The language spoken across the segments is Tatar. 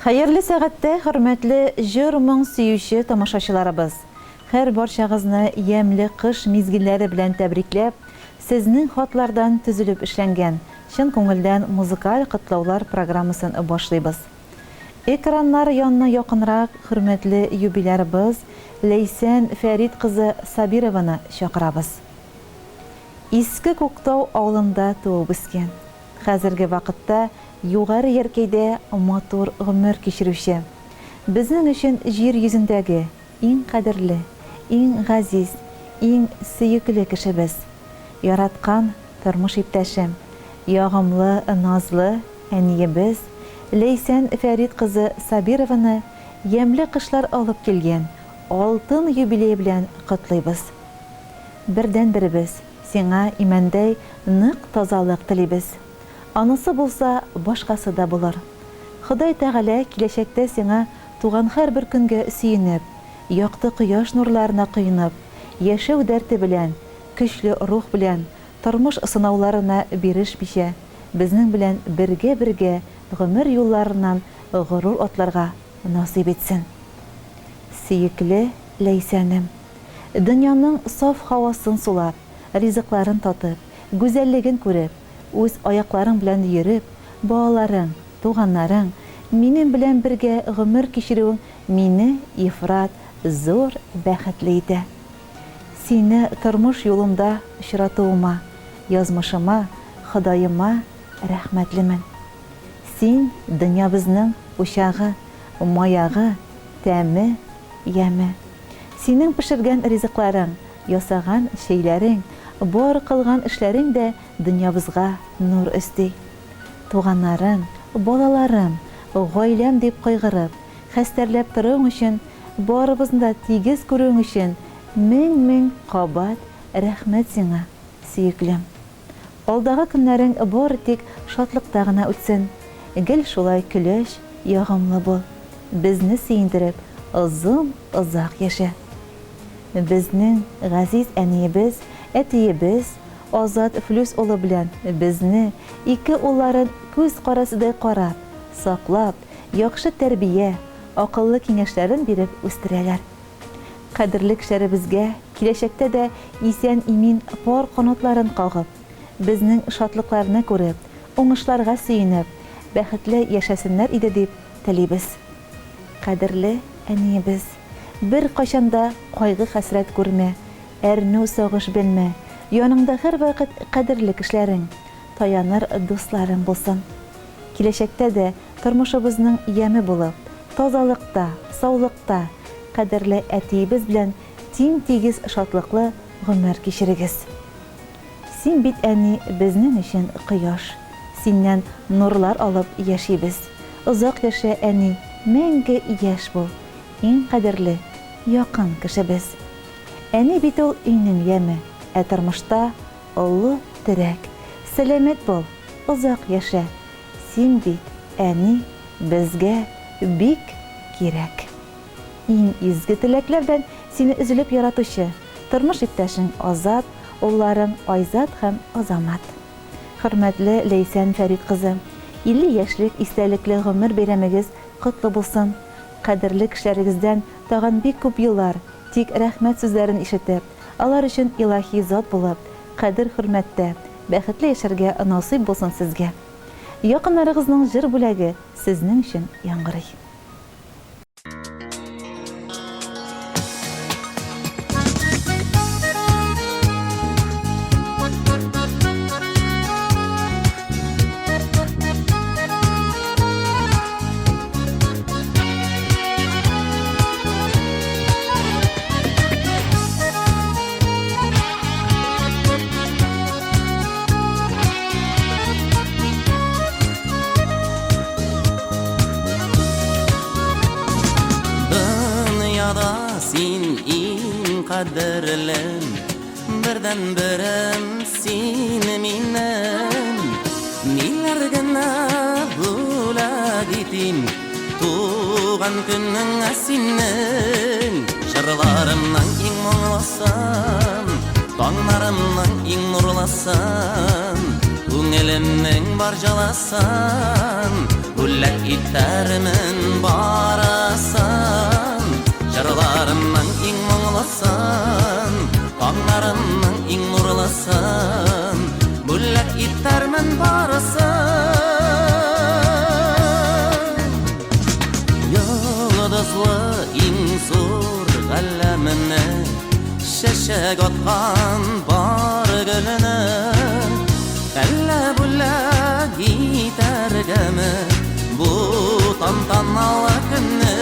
Хәерле сәгатьтә, хөрмәтле җыр-моң сөюче тамашачыларыбыз! Һәр барчагызны ямьле кыш мизгелләре белән тәбрикләп, сезнең хатлардан төзелеп эшләнгән, чын күңелдән музыкаль котлаулар программасын башлыйбыз. Экраннар янына якынрак хөрмәтле юбилярыбыз Ләйсән Фәрит кызы Сабированы чакырабыз. Иске Күктау авылында туып үскән. Хәзерге вакытта Югары Яркәйдә матур гомер кичерүче, безнең өчен җир йөзендәге иң кадерле, иң газиз, иң сөекле кешебез, яраткан тормыш иптәшем, ягымлы, назлы әниебез Ләйсән Фәрит кызы Сабированы ямьле кышлар алып килгән алтын юбилее белән котлыйбыз. Бердәнберебез, сиңа имәндәй нык тазалык телибез. Анысы булса, башкасы да булыр. Ходай Тәгалә киләчәктә сиңа туган һәрбер көнгә сөенеп, якты кояш нурларына коенып, яшәү дәрте белән, көчле рух белән, тормыш сынауларына бирешмичә, безнең белән бергә-бергә гомер юлларыннан горур атларга насыйп итсен. Сөекле Ләйсәнем! Дөньяның саф һавасын сулап, ризыкларын татып, гүзәллеген күреп, үз аякларың белән йөреп, балаларың, туганнарың, минем белән бергә гомер кичерүең мине ифрат зур бәхетле итә. Сине тормыш юлымда очратуыма, язмышыма, Ходаема рәхмәтлемен. Син, дөньябызның учагы, маягы, тәме, яме. Синең пешергән ризыкларың, ясаган чәйләрең, бар кылган эшләрең дә дөньябызга нур өсти. Туганнарым, балаларым, гаиләм дип кайгырып, хәстәрләп торуың өчен, барыбызны да тигез күрүең өчен мең-мең кабат рәхмәт сиңа, сөеклем. Алдагы көннәрең бары тик шатлыкта гына үтсен. Гел шулай көләч, ягымлы бул. Безне сөендереп, озын-озак яшә. Безнең газиз әниебез, әтиебез Азат Флүс улы белән безне, ике улларын күз карасыдай карап, саклап, яхшы тәрбия, акыллы киңәшләрен биреп үстерәләр. Кадерле кешеләребезгә киләчәктә дә исән-имин пар канатларын кагып, безнең шатлыкларны күреп, уңышларга сөенеп, бәхетле яшәсеннәр иде дип телибез. Кадерле әниебез, беркайчан да кайгы-хәсрәт күрмә, әрнү-сагыш белмә, яныңда һәрвакыт кадерле кешеләрең, таяныр дусларың булсын. Киләчәктә дә тормышыбызның яме булып, тазалыкта, саулыкта, кадерле әтиебез белән тиң-тигез шатлыклы гомер кичерегез. Син бит, әни, безнең өчен кояш. Синнән нурлар алып яшибез. Озак яшә, әни, мәңге яшь бул. Иң кадерле, якын кешебез. Әни бит ул өйнең яме, ә тормышта олы терәк. Сәламәт бул, озак яшә. Син бит, әни, безгә бик кирәк. Иң изге теләкләр белән сине өзелеп яратучы, тормыш иптәшең Азат, улларың Айзат һәм Азамат. Хөрмәтле Ләйсән Фәрит кызы, 50 яшьлек истәлекле гомер бәйрәмегез котлы булсын! Кадерле кешеләрегездән тагын бик күп еллар тик рәхмәт сүзләрен ишетеп, алар өчен илаһи зат булып, кадер-хөрмәттә, бәхетле яшәргә насыйп булсын сезгә! Якыннарыгызның җыр бүләге сезнең өчен яңгырый. Дөньяда син иң кадерлем, бердәнберем син минем. Ниләр генә бүләк итим, туган көнеңә синең. Җырларымның иң моңлысын, таңнарымның иң нурлысын, күңелемнең бар җылысын. Бүләк итәрмен барысын Җырларымның иң моңлысын Таңнарымның иң нурлысын Бүләк итәрмен барысын Йолдызлы иң зур галәмне Чәчәк аткан бар гөлне Әллә бүләк итәргәме Бу тантаналы көнне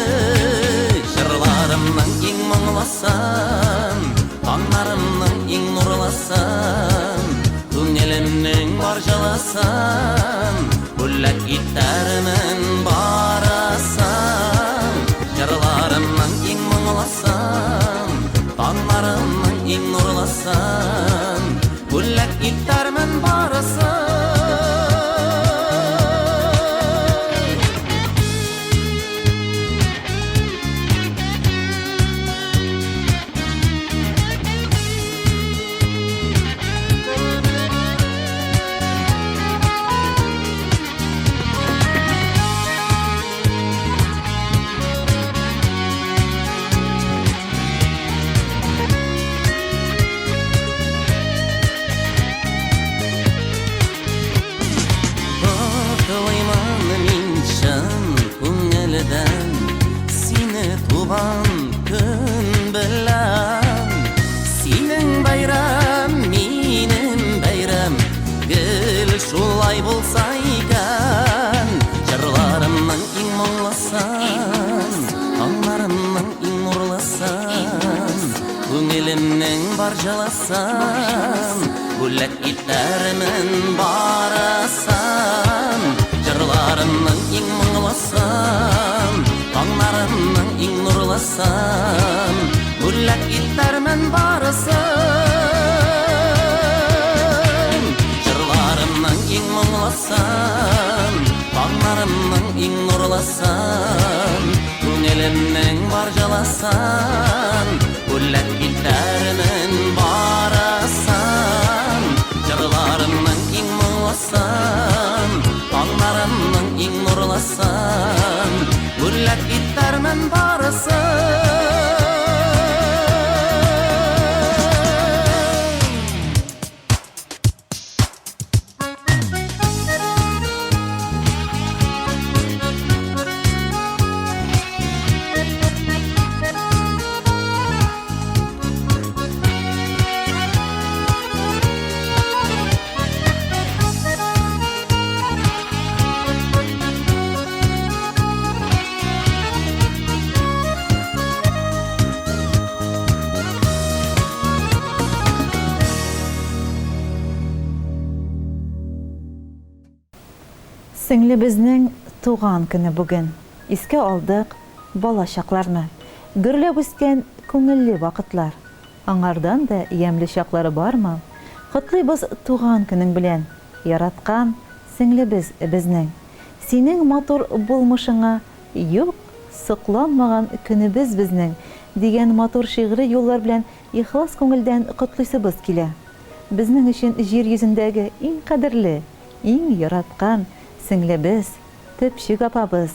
Җырларымның иң моңлысын Таңнарымның иң нурлысын Күңелемнең бар җылысын Бүләк итәрмен барысын Җырларымның иң моңлысын Таңнарымның иң нурлысын Бүләк итәрмен барысын. Котлыймын мин чын күңелдән Сине туган көн белән. Синең бәйрәм, минем бәйрәм, Гел шулай булса икән. Җырларымның иң моңлысын, Таңнарымның иң нурлысын, Күңелемнең бар җылысын Бүләк итәрмен барысын. Җырларымның иң моңлысын, Таңнарымның иң нурлысын Бүләк итәрмен барысын. Җырларымның иң моңлысын, Таңнарымның иң нурлысын, Күңелемнең бар җылысын Бүләк итәрмен барысын. Җырларымның иң моңлысын, Таңнарымның иң нурлысын Бүләк итәрмен барысын. Сеңлебезнең туган көне бүген. Искә алдык бала чакларны. Гөрләп үскән күңелле вакытлар. Аңардан да ямьле чаклары бармы? Котлыйбыз туган көнең белән, яраткан сеңлебез безнең. Синең матур булмышыңа юк сокланмаган көнебез безнең, дигән матур шигъри юллар белән ихлас күңелдән котлыйсыбыз килә. Безнең өчен җир йөзендәге иң кадерле, иң яраткан сеңлебез, төпчек апабыз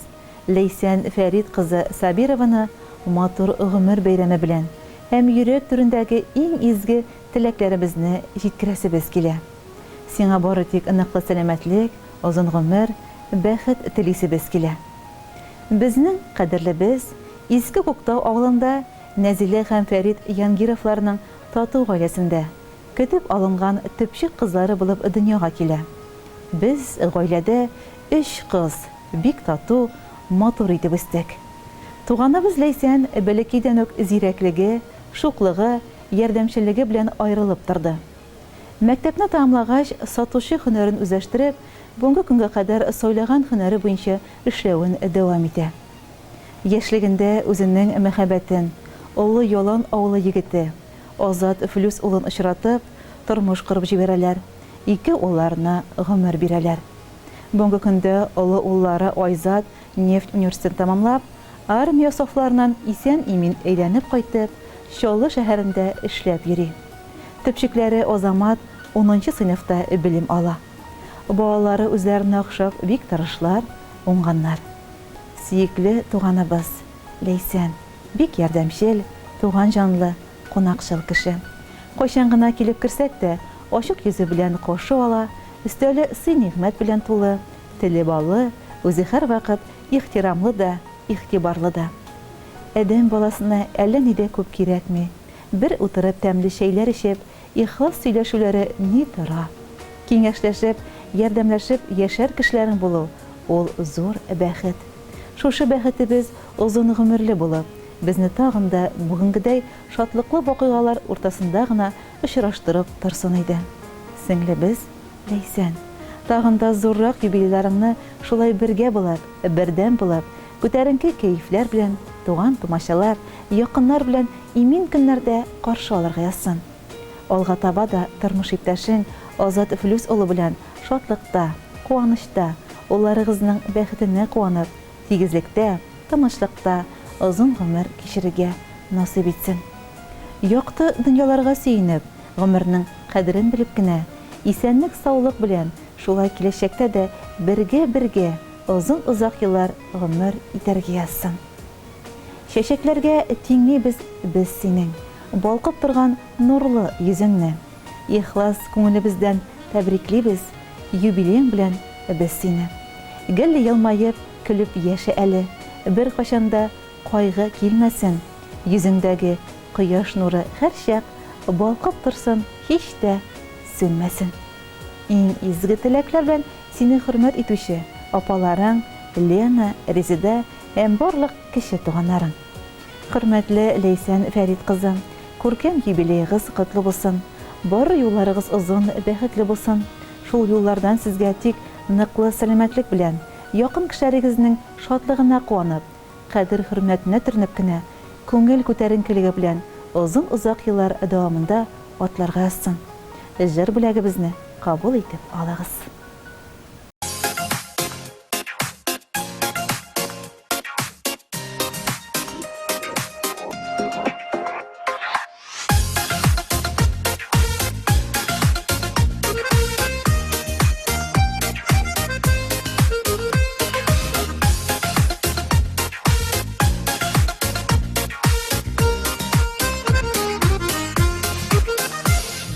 Ләйсән Фәрит кызы Сабированы матур гомер бәйрәме белән һәм йөрәк түрендәге иң изге теләкләребезне җиткерәсебез килә. Сиңа бары тик ныклы сәламәтлек, озын гомер, бәхет телисебез килә. Безнең кадерлебез, Иске Күктау авылында Нәзилә һәм Фәрит Янгировларның тату гаиләсендә, көтеп алынган төпчек кызлары булып дөньяга килә. Без гаиләдә өч кыз, бик тату, матур итеп үстек. Туганыбыз Ләйсән бәләкәйдән үк зирәклеге, шуклыгы, ярдәмчеллеге белән аерылып торды. Мәктәпне тәмамлагач, сатучы һөнәрен үзләштереп, бүгенге көнгә кадәр сайлаган һөнәре буенча эшләвен дәвам итә. Яшьлегендә үзенең мәхәббәтен, Олы Ялан авылы егете, Азат Флүс улын очратып, тормыш корып җибәрәләр, ике улларына гомер бирәләр. Бүгенге көндә олы уллары Айзат нефть университетын тәмамлап, армия сафларыннан исән-имин әйләнеп кайтып, Чаллы шәһәрендә эшләп йөри. Төпчекләре Азамат унынчы сыйныфта белем ала. Балалары үзләренә охшап бик тырышлар, уңганнар. Сөекле туганыбыз Ләйсән, бик ярдәмчел, туган җанлы, кунакчыл кеше. Кайчан гына килеп керсәк тә, ачык йөзе белән каршы ала, өстәле сый-нигъмәт белән тулы, теле баллы, үзе һәрвакыт ихтирамлы да, игътибарлы да. Адәм баласына әллә ни дә күп кирәкми. Бер утырып тәмле чәйләр эчеп, ихлас сөйләшүләре ни тора! Киңәшләшеп, ярдәмләшеп яшәр кешеләрең булу, ул зур бәхет. Шушы бәхетебез озын гомерле булып, безне тагын да бүгенгедәй шатлыклы вакыйгалар уртасында гына очраштырып торсын иде. Сеңлебез Ләйсән, тагын да зуррак юбилейларыңны шулай бергә булып, бердәм булып, күтәренке кәефләр белән, туган-тумачалар, якыннар белән имин көннәрдә каршы алырга язсын. Алга таба да тормыш иптәшең Азат Флүс улы белән шатлыкта, куанычта, улларыгызның бәхетенә куанып, тигезлектә, тынычлыкта озын гомер кичерергә насыйп итсен. Якты дөньяларга сөенеп, гомернең кадерен белеп кенә, исәнлек-саулык белән шулай киләчәктә дә бергә-бергә озын-озак еллар гомер итәргә язсын. Чәчәкләргә тиңлибез без синең. Балкып торган нурлы йөзеңне. Ихлас күңелебездән тәбриклибез, Юбилеең белән без сине. Гел елмаеп, көлеп яшә әле, Беркайчан да кайгы килмәсен. Йөзеңдәге кояш нуры һәрчак Балкып торсын, һич тә сүнмәсен. Иң изге теләкләр белән сине хөрмәт итүче апаларың Лена, Резеда һәм барлык кече туганнарың. Хөрмәтле Ләйсән Фәрит кызы, күркәм юбилеегыз котлы булсын! Бары юлларыгыз озын, бәхетле булсын! Шул юллардан сезгә тик ныклы сәламәтлек белән, якын кешеләрегезнең шатлыгына куанып, кадер-хөрмәтенә төренеп кенә, күңел күтәренкелеге белән озын-озак еллар дәвамында атларга язсын! Җыр бүләгебезне кабул итеп алыгыз.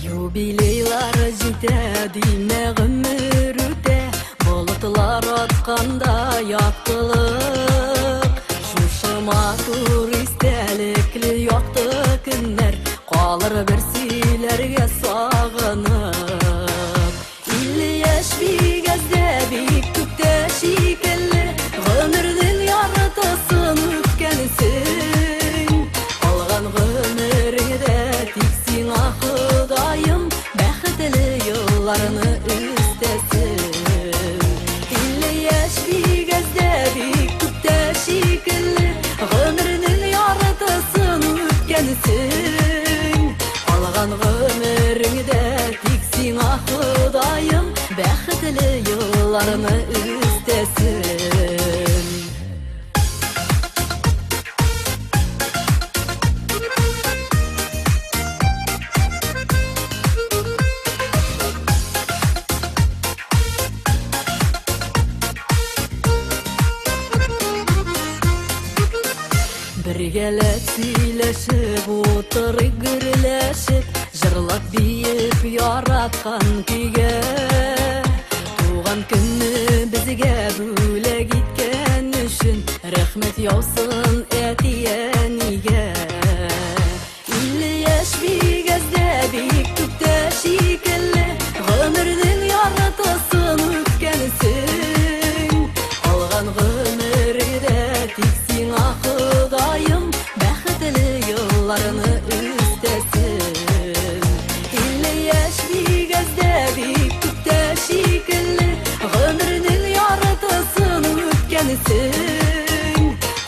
Юбилейлар җитә, димә гомер үтә, Болытлар атканда яктылык. Шушы матур истәлекле якты көннәр Калыр бер сөйләргә сагынып. 50 яшь бик әз дә, бик күп тә шикелле, Гомернең яртысын үткәнсең. Калган гомереңдә тик сиңа Ходаем Бәхетле елларны өстәсен. 50 яшь бик әз дә, бик күп тә шикелле, Гомернең яртысын үткәнсең. Калган гомереңдә тик сиңа Ходаем Бәхетле елларны өстәсен. Бергәләп сөйләшеп утырыйк гөрләшеп, җырлап биеп яраткан көйгә. Туган көнне безгә бүләк иткән өчен рәхмәт яусын әти-әнигә. 50 яшь бик әз дә, бик күп тә шикелле, гомернең яртысын үткәнсең. Калган гомердә тик сиңа Ходаем бәхетле елларны өстәсен. 50 яшь бик әз дә, бик күп тә шикелле, гомернең яртысын үткәнсең.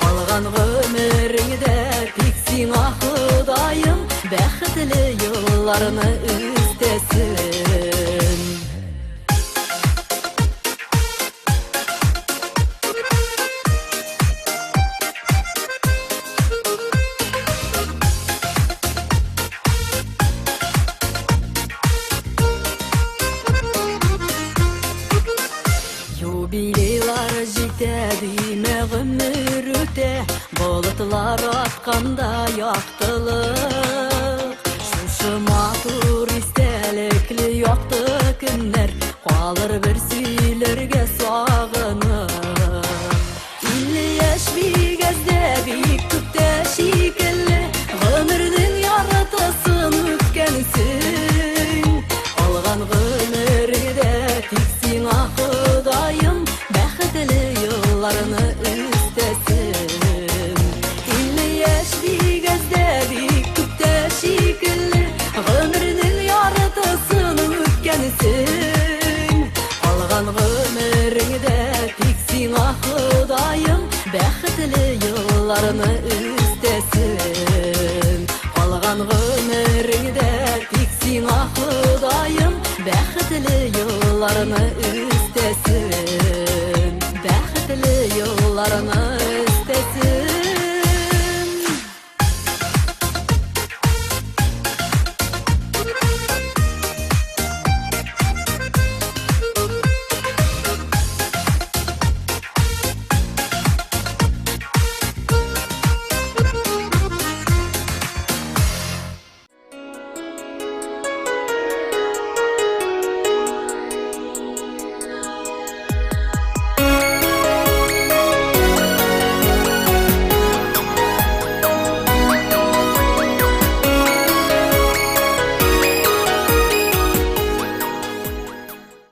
Калган гомереңдә тик сиңа Ходаем бәхетле елларны өстәсен. Юбилейлар җитә, димә гомер үтә, болытлар атканда яктылык. Шушы матур истәлекле якты көннәр калыр бер сөйләргә сагынып. 50 яшь бик әз дә, бик күп тә шикелле, гомернең яртысын үткәнсең. Калган гомергә тик сиңа Ходаем бәхетле елларны өстәсен. 50 яшь бик әз дә, бик күп тә шикелле, гомернең яртысын үткәнсең. Калган гомереңдә тик сиңа Ходаем бәхетле елларны өстәсен. Калган гомереңдә тик сиңа Ходаем бәхетле елларны өстәсен. Бәхетле елларны.